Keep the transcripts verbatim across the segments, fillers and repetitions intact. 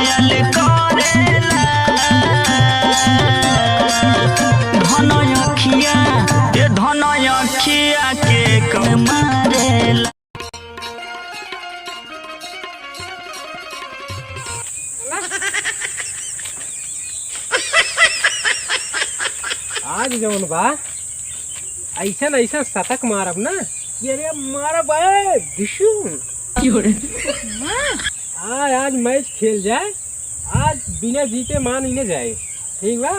करेला। धन अखिया, ए धन अखिया के कौन मारेला। आज जौन बा, ऐसन ऐसन शतक मारब ना कि अरे मारब, ए, ढिशुम। आ, आज मैच खेल जाए, आज बिना जीते मान ही न जाए, ठीक बा?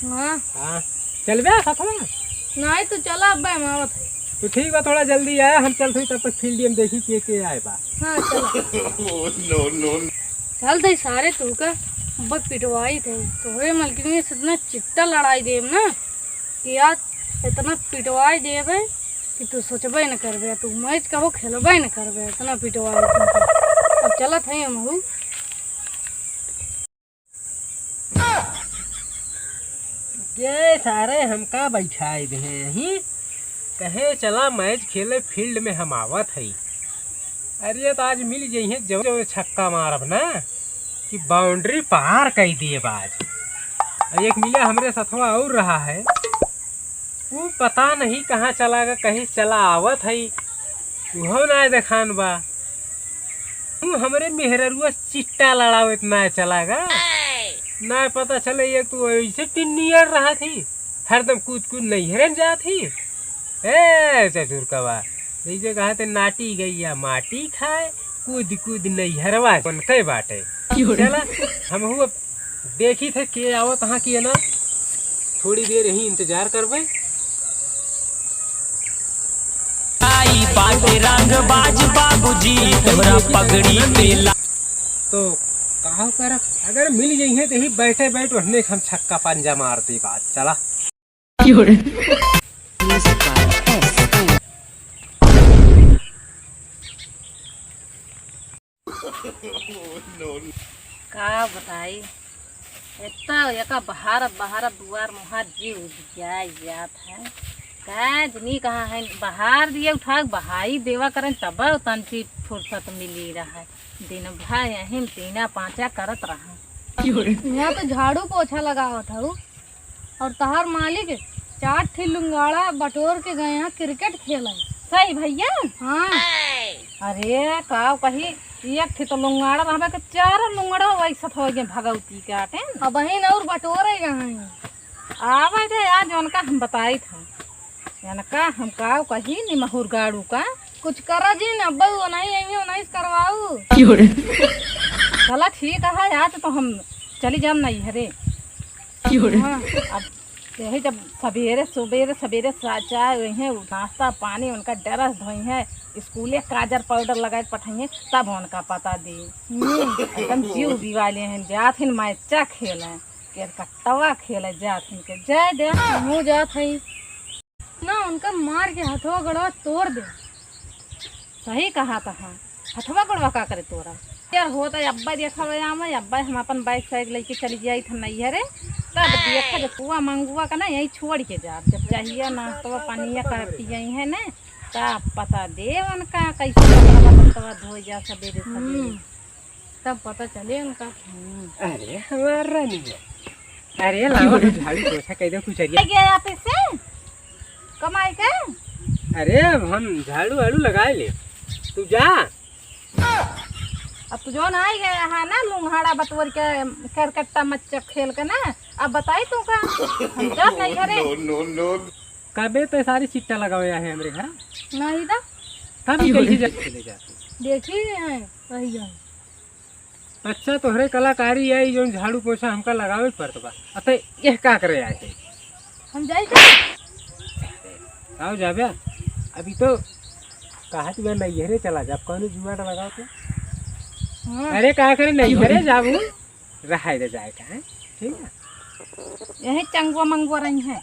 हाँ। हाँ, चलबे सथवा? नहीं, तू चला, अब हम आवत है। तो ठीक बा, थोड़ा जल्दी आया, हम चलत हई, तब तक फील्ड में देखी के के आए बा। हाँ, चला। चल दे सारे, तू का अब पिटवाई थे, तोहरे मलकिन से इतना चिट्टा लड़ाई देब ना कि आज इतना पिटवाई देबे कि तू सोचबे न करबे, तू मैच कबो खेलबे न करबे, इतना पिटवाई देबे। अब चलत है हमहू। गे सारे हमका बैठाए दे हैं यहीं, कहे चला मैच खेले फील्ड में हम आवत हई। अरे तो आज मिल जइहे जब जब छक्का मारब ना कि बाउंड्री पार कई दिए बाज। और एक मिला हमरे सथवा और रहा है, वो पता नहीं कहाँ चला गा, कहीं चला आवत है, उहो ना देखान बा। तू हमरे मेहररुआ चिट्टा लड़ावत ना चला गा, ना पता चले ये तू ऐसे टिन्नियर रहा थी, हरदम कूद कूद नैहरे जात ही। ए चचुरकवा, जैसे कहा थे, नाटी गैया माटी खाए, कूद कूद नैहरवा बनके बाटे। चला, हमहू अब देखी थे के आवत हाँ कि ना, थोड़ी देर यही इंतजार करबे। आई बाटे रंगबाज बाबूजी, तोहरा पगड़ी पे ला- तो कहा कर, अगर मिल जइहे तो ही बैठे बैठ ओहने हम छक्का पंजा मार दी बात। चला। का बताई, इतना एका बहारत बहारत दुआर मुहार जी उधियाई जात है। का जनी कहाँ है, बहार दिए उठा के बहाई देवा करें, तब तंची फुर्सत मिली रहा है। दिन भर यहीं तीना पाँचा करत रहा। यहाँ तो झाड़ू पोछा लगावत हऊ और तहार मालिक चार ठी लुंगाड़ा बटोर के गए हैं क्रिकेट खेले। सही भैया? हाँ। अरे का कही, एक ठी तो लुंगाड़ा रहबे के चार लुंगाड़ा वही सत हो गए भगवती के आटे। अब बहिन और बटोरे गए हैं। आवे दे आज उनका हम बताई था। इनका हम काव कही निमहुर गाड़ू का। कुछ करा जी न, अब्बा वो नहीं आई, वो नहीं करवाऊ। चला ठीक है, आज तो हम चली जाम नैहरे। हाँ, अब यही जब सबेरे, सबेरे, सबेरे सा-, चाय हुई है, नाश्ता पानी उनका डरस धोई है, स्कूले काजर पाउडर लगा के पठाई है, तब उनका पता दी। हम्म। एकदम जीव दिवाले हैं, जात हिन मैचा खेले, केरकट्टवा खेले जात हिन के, जाए दे। हमहू जात हई। ना, उनका मार के हथवा गोड़वा तोड़ दे। सही कहा तहा, हथवा गोड़वा का करे तोड़ा? यार, होता है, अब्बा देखा हुआ आम है, अब्बा हम अपन बाइक साइक लेके चली जाई था नैहरे, तब देखा जब पुआ मंगुआ का ना यहीं छोड़ के जा, जब चाहिए नाश्तवा पानिया का पियई है ना, तब पता दे उनका कैसे कपड़ा लत्तवा धोए जा सबेरे सबेरे। हम्म। तब पता चले उनका। हम्म। अरे हमार रानी है। अरे लाओ, अभी झाड़ू पोछा कह दो कुछ अरिया। गया ऑफिस से कमाई के? अरे अब हम झाड़ू वाड़ू लगा ले, तू जा। अब तू जौन आई गया है ना लुंघाड़ा बटोर के करकट्टा मच्चा खेल के ना, अब बताई तू का? हम जात नहीं घरे। No, no, no। कबे तो सारी चिट्टा लगावे है हमरे घर। नहीं दा। तब कैसे जा-, चले जाते? देखी है, वही है। अच्छा, तोहरे कलाकारी है, ई जौन झाड़ू पोछा हमका लगावे के पड़त बा। अतः यह का करे आए थे? हम जाई का? आओ जाबे। अभी तो कहा तू नैहरे चला जा, कौनो जुगाड़ लगाओ तो। हाँ। अरे का करे नैहरे जाबू, रहाई दे जाए का है, ठीक है? यही चंगुआ मंगुआ रही है,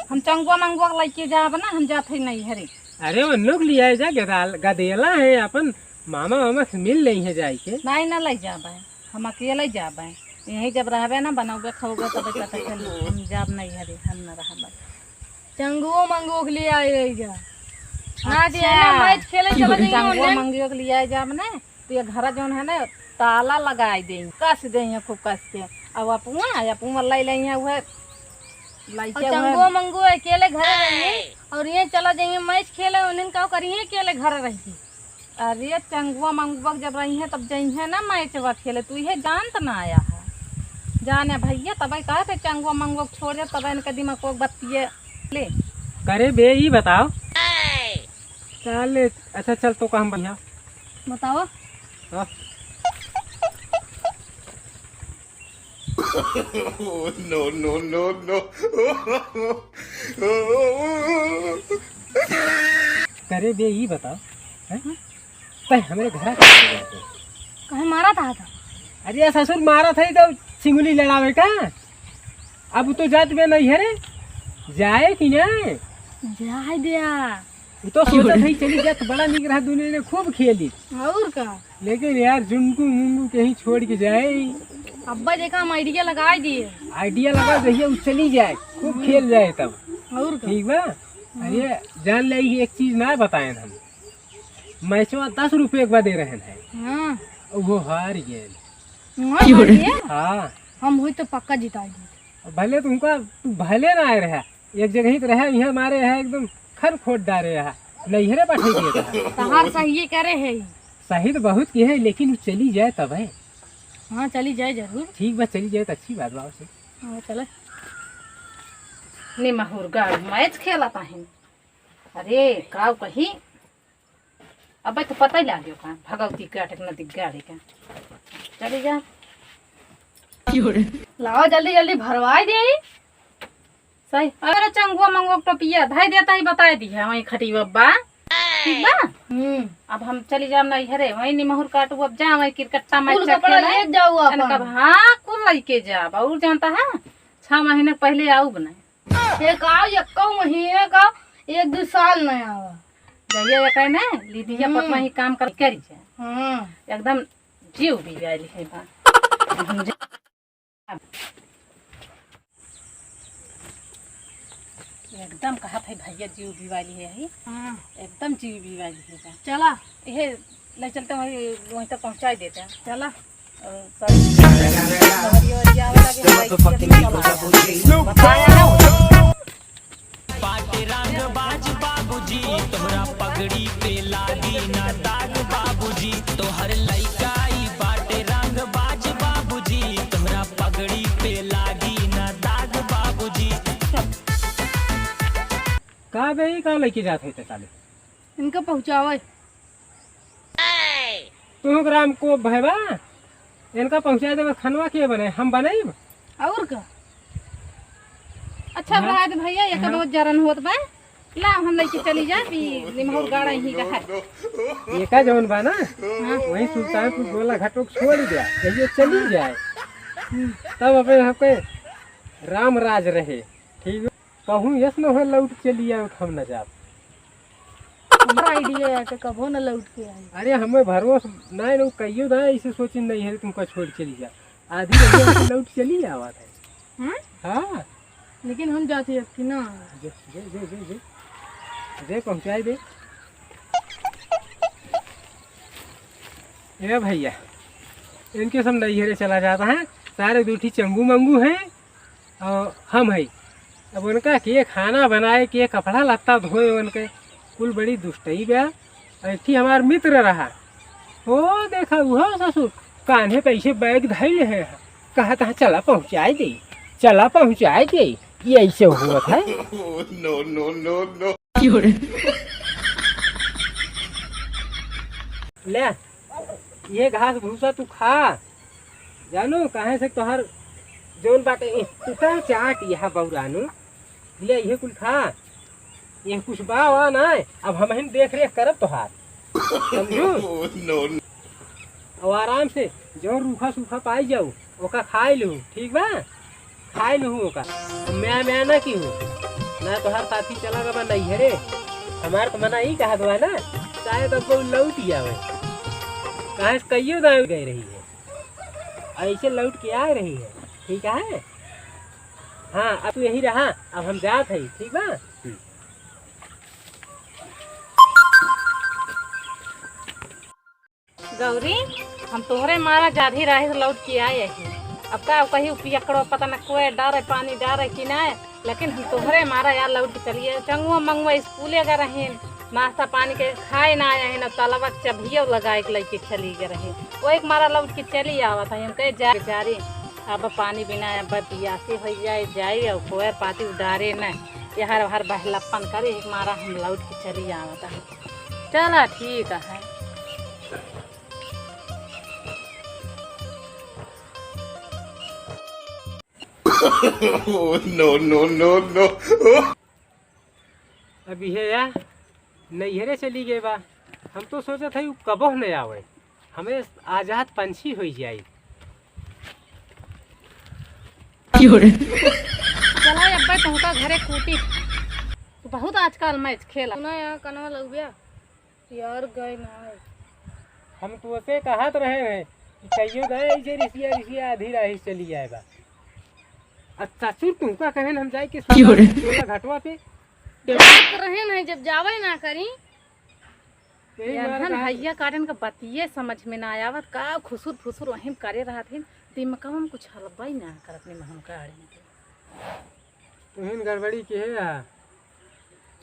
हम चंगुआ मंगुआ लइके जाब ना, हम जात है नैहरे। अरे वो लोग लिया जा, गदेला है अपन मामा वामा से मिल लेइहे जाइके। नाहीं, ना लइ जाबे, हम अकेले जाबे। यहीं जब रहबे ना, बनौबे खौबे, तबे पता चली। हम जाब नैहरे, हम ना रहबे। चंगुओ मंगुओ के लिए आए रही जा। ना अच्छा। दिए ना, मैच खेले चला जाइए चंगुओ ओने। मंगुओ के लिए आए जाब ना, तो ये घरा जौन है ना, ताला लगाई देइहैं, कस देइहैं खूब कस के। अब अपुआ, अपुआ लाई लइहैं उहे, लइके और उहे चंगुआ मंगुआ अकेले घरे रही और ये चला जाइहैं मैच खेले, उन्हें का करिहैं अकेले घरे रही। अरे चंगुआ मंगुआ जब रहिहैं तब जइहैं ना मैचवा खेले, तू इहे जानत ना आया है। जाने भइया तबे कहत है चंगुआ मंगुआ छोड़ दे, तबे इनके दिमाग को बत्तिए ले। करे बे, ई बताओ। चल, अच्छा चल, तो काम बढ़िया। बताओ। हाँ। No, no, no, no। करे बे, ई बताओ, हैं? तै हमरे घरा का करे जाते? कहे मारा था, था? अरे ससुर, मारा था ही तो सिंगुली लड़ावे का। अब तो जात बे नहीं है रे, जाए कि नहीं? जाए दिया। वो तो सोचत है चली जात, बड़ा निक रहा, दुनिया में खूब खेली। और का? लेकिन यार, जुनकू मुंगू कहीं छोड़ के जाए। अब्बा देखा, हम आइडिया लगाई दिए। आइडिया लगा, जहिया उ चली जाए, खूब खेल जाए तब। और का? ठीक बा? अरे, जान ले, एक चीज ना बताएन हम। मैचवा दस रुपये एक बार दे रहे हैं। हाँ। वो हार गए। हाँ, हार गए? हाँ। हम हुई तो पक्का जिताई दी। भले तुमका, तू भले ना आए रहा, एक जगह ही तो रहा, यहाँ मारे है एकदम खन खोट डारे रहा, नैहरे बैठे दिए रहा। तहार सही करे है। सही तो बहुत की है, लेकिन वो चली जाए तब है। हाँ, चली जाए जरूर। ठीक बा, चली जाए तो अच्छी बात बा उसे। हाँ, चले। निमहुर गाड़ मैच खेलत हैं। अरे, काऊ कही, अबे तो पता ही लाग गयो का, भगवती गाड़ के नदी गाड़ी का। चली जा। लाओ, जल्दी, जल्दी भरवाई दे। सही। अरे, चंगुआ मंगुआ के टोपिया, धाई देता ही बताए दी है, वहीं खटी बब्बा। ठीक बा? हम्म। अब हम चली जाम नैहरे, वहीं निमहुर काटू, अब जा, वहीं क्रिकेट मैच कुल कपड़ा खेले। ले जाओ अपन। कब, हाँ, कुल लइके जाब। और जानता है, छह महीने पहले आऊ बनाए। ये का, एक्को महीने का एक दो साल नहीं आवा। जहिया ये कहे ना, लीदिया हम्म। पटवा ही काम कर, करी जाए। हाँ। एकदम जीव भी आइल है बा। हम जा-, एकदम कहत है भैया जीव भी वाली है ही। हाँ। एकदम जीव भी वाली है बा। चला। ये ले चलते वहीं, वहीं तक पहुँचाई देते हैं। चला। बाटे रंगबाज बाबूजी, तोहरा पगड़ी पे लागी ना दाग बाबूजी, तोहर लइका ई बाटे रंगबाज बाबूजी, तोहरा पगड़ी पे लागी ना दाग बाबूजी। का बे, ई का लइके जात है ते साले? इनका पहुँचावे। तू ग्राम को भयवा, इनका पहुँचा देबे, खनवा के बने, हम बनाइब? और का? अच्छा, हाँ। रहा दे भैया, एक हाँ। दो जरन होत बा। ला, हम लेके चली जाए, भी निमहुर गाड़ा ही रहा। एका जौन बा ना, हाँ। वही सुल्तानपुर गोला घाटो को छोड़ दिया, कहिए चली जाए। तब अपने हमके राम राज रहे, ठीक है? कहूँ यस न हो लौट चली आवे, हम न जाब। हमारा आइडिया है कि कबो न लौट के आई। अरे हमें भरोस नहीं, लोग कहियो ना, इसे सोचिन नहीं है तुमका छोड़ चली जा। आधी रहिया से लौट चली आवा था। हाँ? हाँ। लेकिन हम जाते अब कि ना। जे, जे, जे, जे, जे। जे पहुँचाई दे। ए भैया, इनके सब नैहरे चला जाता है, सारे दूठी चंगू मंगू हैं। और हम हई। अब उनका के खाना बनाए, के कपड़ा लत्ता धोए, उनके कुल बड़ी दुष्टई बा। एक ठी हमार मित्र रहा, ओ देखा, उहो ससुर कान्हे पे ऐसे बैग धइले है, कहत है, "चला पहुँचाए दे, चला पहुँचाए दे।" ये ऐसे हुआ था। No, no, no, no। ले, ये घास भूसा तू खा, जानू, काहे से तोहर जौन बाटे, ए, टूटा चाट यहाँ बौरानू, ले, इहे कुल खा, ये कुछ बा वा ना, अब हमहिन देख रेख करब तोहार, समझू? No, no। और आराम से जौन रूखा सूखा पाई जाऊ, ओका खाई लू, ठीक बा? खाई लू ओका, म्या म्या ना की हो, ना तोहार साथी चला गवा नैहरे, हमार तो मना ई कहत बा ना, शायद अब वो लौट ही आवे, काहे से कहियो ना गए रही है। ऐसे लौट के आ रही है, ठीक है? हाँ, अब तू यही रहा, अब हम जात हई, ठीक बा? गौरी, हम तोहरे मारा जाधी राही से लौट के आए ही। अब का कही, पियकड़ो पता न कोई डारे, पानी डारे कि ना, लेकिन हम तोहरे मारा यार लौट के चली आए। चंगुआ मंगुआ स्कूले गए रहीन, नाश्ता पानी के खाए ना आए हैं, ना तलवा के चभियो लगाए के लेके चली गए रही। वो एक मारा लौट के चली आवत है। हम कहे जा बेचारी, अब पानी बिना अब पियासी हो जाए, जाए और कोयर पाती उडारे न, यहर वहर बहलप्पन करे, एक मारा हम लौट के चली आवत है। चला ठीक है। Oh, no, no, no, no। अब इहे या नैहरे चली गए बा। हम तो सोचत हई उ कबो न आवे, हमें आजाद पंछी होई जाई। चला अब्बे तुमका घरे कूटी, तू बहुत आजकल मैच खेला। सुना यहाँ कनवा लउबिया। यार गए ना। हम तोसे कहत रहे हैं कि कहियो गए ऐसे रिसिया रिसिया आधी राही चली आए बा। अच्छा चुर तू का कहेन हम जाए के की हो रे? सोना घटवा पे। बात रहे नहीं, जब जावे ना करी। यही यार बार धन कहा। भैया काटन का बतिये समझ में ना आवत, का खुसुर फुसुर वहीं करे रहत हिन, दिमकवा में कुछ हलबा ही ना करत नहीं महम का आड़े में। तुहिन गड़बड़ी के है आ।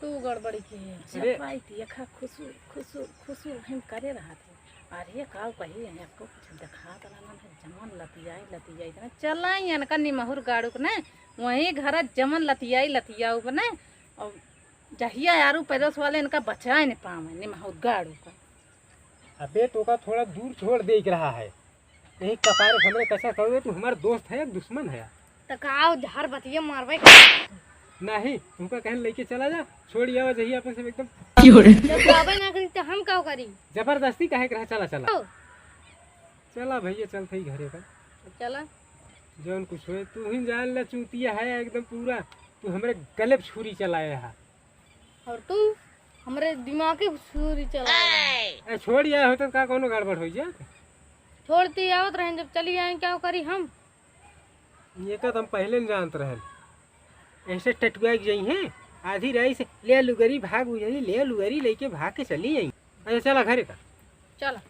तू गड़बड़ी के है। अरे। चपाई दिया खा, खुसुर, खुसुर, खुसुर हम करे रहत है। अरे, काऊ कही है, आपको कुछ दिखात रहना है, जमन लतियाई, लतियाई देना। चलाई इनका निमहुर गाड़ू के ने, वहीं घर जमन लतियाई, लतियाऊ बने। और जहिया यारू पड़ोस वाले इनका बचाए नहीं पावे, निमहुर गाड़ू का। अबे, तो का थोड़ा दूर छोड़ दे के रहा है। यही कपार हमरे कसा करोगे, तू हमार दोस्त है या दुश्मन है? त का आओ, हर बतिये मारबे का? नहीं, तुमका कहन लेके चला जा, छोड़ आवा जहिया अपन से एकदम। की हो रे? जब जाबे ना करी त हम का करी? जबरदस्ती काहे के रहा, चला, चला। आओ। चला भैया, चल थई घरे का। चला। जौन कुछ होए, तू ही जान ले, चूतिया है एकदम पूरा, तू हमरे गले पे छुरी चलाए है। और तू हमरे दिमाग के छुरी चला। ए, छोड़ आए हो तो का कोनो गड़बड़ हो जाए? छोड़ती आवत रहेन, जब चली आए, का करी हम? ये का तो हम पहले न जानत रहेन। ऐसे टटुआ के जाई हैं, आधी राई से ले लुगरी भाग उजारी, ले लुगरी लेके भाग के चली आई। अच्छा चला घरे का। चला।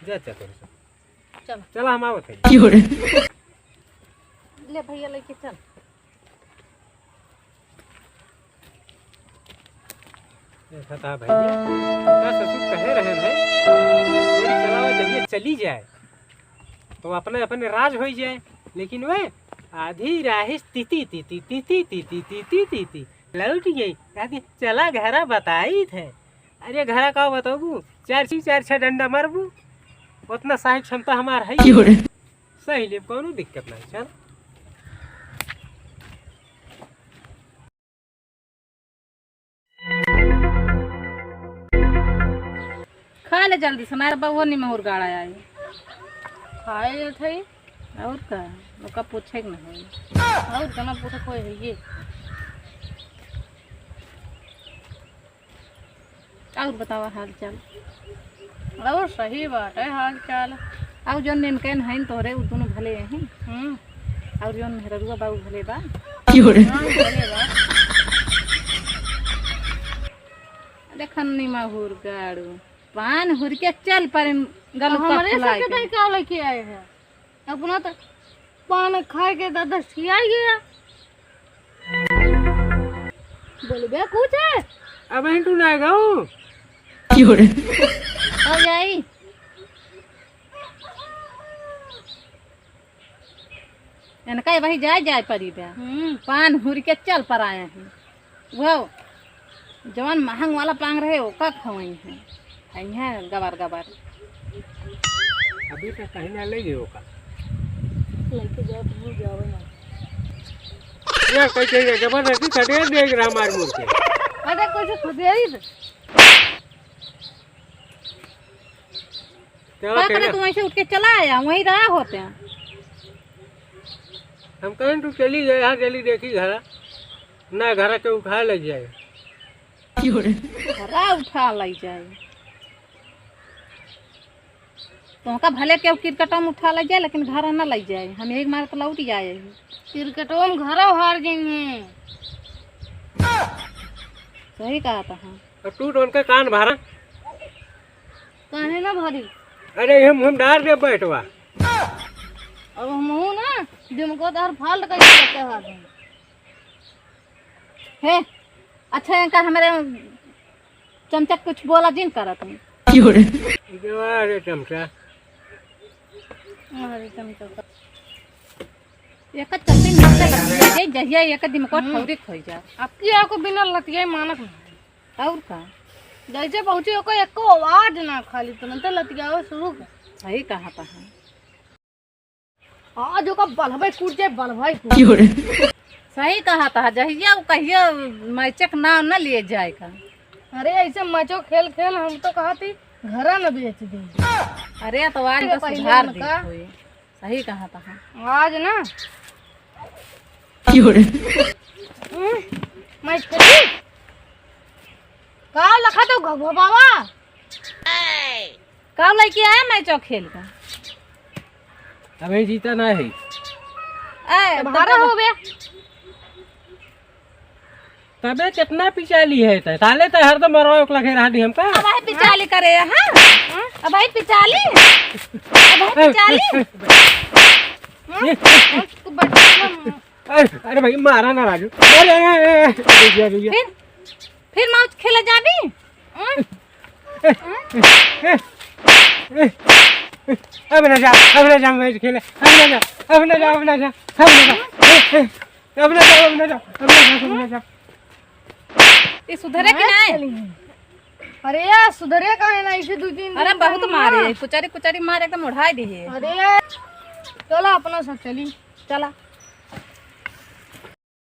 जा, जा, तोरे से। चला। चला, हम आवत है। की हो रे? ले भैया, लेके चल। देखा था भैया, उनका ससुर कहे रहे हैं, "गोली चलावा, जब ये चली जाए, तो अपने, अपने राज होई जाए।" लेकिन वे आधी राहिस तीती, तीती, तीती, तीती, तीती, तीती, लौट गई। कहती, "चला घरा बताई थे।" अरे घरा का बताबू, चार सी चार छह डंडा मारबू, उतना साहब क्षमता हमार है। की हो रे? सही ले, कोनो दिक्कत नहीं, चल। खा ले जल्दी से, ना बा वो निमहुर गाड़ा आई। खाए थे। और का? ओका पूछे के नहीं। और जना पूछे कोई है ये। और बतावा हाल चाल। और सही बात है हाल चाल। और जौन नेनकैन हईन तोहरे, उ दुनो भले हैं। हम्म। और जौन मेहररुआ बा, उ भले बा। की हो रे? हाँ, भले बा। देखन निमहुर गाड़ू, पान हुर के चल पर गल हमरे पकला से के। कहीं का लेके आए हैं? अपना तो पान खाए के दादा सियाई गया। बोलबे कुछ है? अब ही तू ना गाऊ। की हो रे? हो जाई। इनका वही जाए, जाए परी बे। हम्म। पान हुर के चल पर आए हैं। वो जवन महंग वाला पान रहे, ओका खवई है। खाई है गबर गबर। अभी तक कहीं ना ले गए ओका। लेके जाओ, तुम जाओ ना। ये कोई चाहिए, जबरदस्ती खदेड़ देख रहा मार मुर के। अरे, कोई से खदेड़ ही दे। चला का करे, पहले। तू ऐसे उठ के चला आया, वहीं रहा होते हैं। हम कहें तू चली गए, यहाँ चली देखी घरा। ना, घरा के उठा ले जाए। घरा उठा ले जाए। तोहका भले केहू किरकटवा में उठा ले जाए, लेकिन घरा ना ले जाए। हम यही मारे तो लौट जाए। किरकटवा में घरा हार जाएंगे। सही कहा था हम। और तू तो उनका कान भरा। काहे ना भरी? अरे, हम, हम डार दे बैठवा। अब हमहू ना दिमको तार फाल्ट कर देते हैं। हे, अच्छा, इनका हमारे चमचा कुछ बोला जिन करत हूँ। क्यों रे? इनके वाला रे चमचा। अरे चमचा। एक चलते मिलते लतिया जाए, जहिया एक दिमको हम्म। ठौरी खोई जा। आपकी आको बिना लतिया मानक ना। और का? जैसे पहुँचे ओको एको आवाज ना, खाली तुरंते लतियावे शुरू कर। सही कहा था। आज ओका बलभई कूट जाए, बलभई कूट। क्यों रे? सही कहा था, जहिया वो कहिया मैचक नाव न लिए जाए का। अरे ऐसे मैचो खेल खेल हम तो कहा थी घरा न बेच दे। अरे तो आज अरे तो पहले सुधार उनका दे होई। सही कहा था। आज ना। क्यों रे? हम्म, मैच खेली। का लखा तो घ-, घ-, बाबा? का लइके आया मैचो खेल का? अबे जीता ना है। ए, तब हारा तब हो बे। तबे कितना पिचाली है तै? ताले तै हरदम मरवा ओकला घेरा दी हमका। अब आई पिचाली करे, हाँ? अब आई पिचाली? अब आई पिचाली? हाँ? तू बच्चा ना। अरे, अरे भाई, मारा ना राजू। अरे, अरे, अरे, अरे, रुक जा, रुक जा। फिर, फिर मैच खेले जाबी? हम्म? अब ना जा, अब ना जा मैच खेले, अब ना जा, अब ना जा, अब ना जा, अब ना जा, अब ना जा, अब ना जा, अब ना जा, अब ना जा। ये सुधरे कि नहीं? अरे यार, सुधरे काहे ना, इसे दो तीन अरे दिन बहुत पहले मारे, ना। कुचारी कुचारी मार एकदम उड़ाई दी है। अरे यार, चला अपना सब चली। चला।